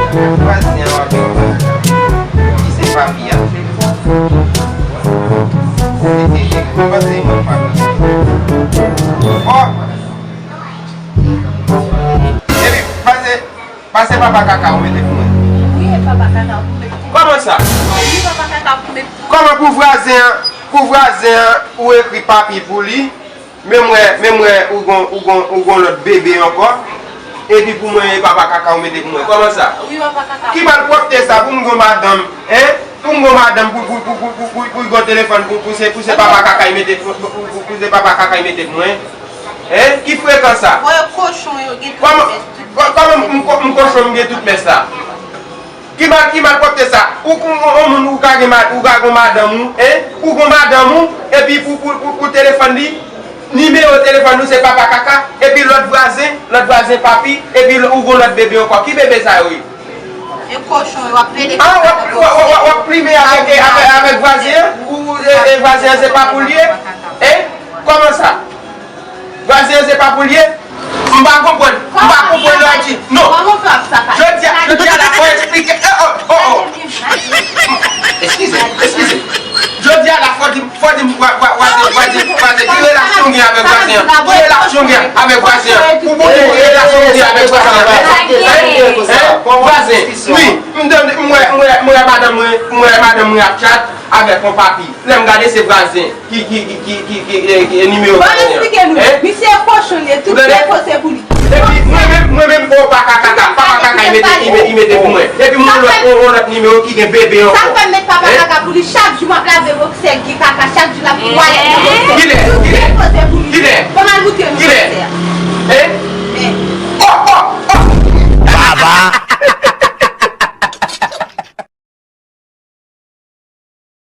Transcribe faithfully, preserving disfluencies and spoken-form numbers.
Vwazen an w ap di ki se papi a. Se, se, se, kòmanse mwen papi. Epi, pase, pase papa kaka ou mete pou mwen. Wi, e papa kaka pou mete pou mwen. Kòman sa? Wi, papa kaka pou mete pou mwen. Kòman pou vwazen an, pou vwazen an, ou ekri papi pou li, men m wè, men m wè, ou gon, ou gon, ou gon lòt bebe ankò, epi pou mwen, e papa kaka ou mete pou mwen. Kòman sa? Wi, papa kaka. Ki malpwòpte sa pou m gon madanm, en? Pou m gon madanm, pou, pou, pou, pou, pou, pou, pou gon telefòn, pou, pou se, pou se papa kaka y mete, pou, pou, pou, pou se papa kaka y mete pou mwen. Hein? Ki frekan sa? Bon, yo kochon yo gen tout mès, tout. Kòman m, m, m kochon m gen tout mès la? Ki mal, ki malpwòpte sa? Ou, ou, ou, ou moun, ou ka gen ma-, ou ka gen madanm ou, hein? Ou gen madanm ou, epi pou, pou, pou, pou telefòn li, nimewo telefòn ou se papa kaka, epi lòt vwazen, lòt vwazen papi, epi ou gen lòt bebe ankò. Ki bebe sa yo ye? E kochon yo ap pede. Ah, w ap, w ap, w ap, w ap plimen avèk, avèk, avèk vwazen an? Ou, e, e vwazen an se pa pou l ye? Hein? Kòman sa? Vwazen an se pa pou l ye? M pa konprann. M pa konprann lè w di. Non. Jodi a, jodi a la, fò eksplike. Eh, oh, oh, oh. Eskize, eskize. Jodi a la, fò di, fò di m, vwa-, vwa-, vwazen, vwazen, vwazen, ki relasyon w gen avèk vwazen an? Ki relasyon w gen avèk vwazen an? Pou bon, ki relasyon w gen avèk vwazen an? Hein? Hein? Vwazen, wi, m tande, m wè, m wè, m wè madanm mwen, m wè madanm mwen ap chat avèk yon papi. Lè m gade se vwazen. Ki, ki, ki, ki, ki, ki, e, ki, e nimewo vwazen an? Bon, eksplike nou. Hein? Misye kochon li ye, tout defo se pou li. Epi mwen menm, mwen menm, o papa kaka, papa kaka, y mete, y mete, y mete pou mwen. Epi mwen lòt, on, on lòt nimewo ki gen bebe ankò. Sa fè m met papa kaka pou li, chak jou m ap lave boksè, gen kaka, chak jou l ap fè twalèt nan boksè. Kilè? Kilè? Tout defo se pou li. Kilè? Fò m al moute nou. Kilè?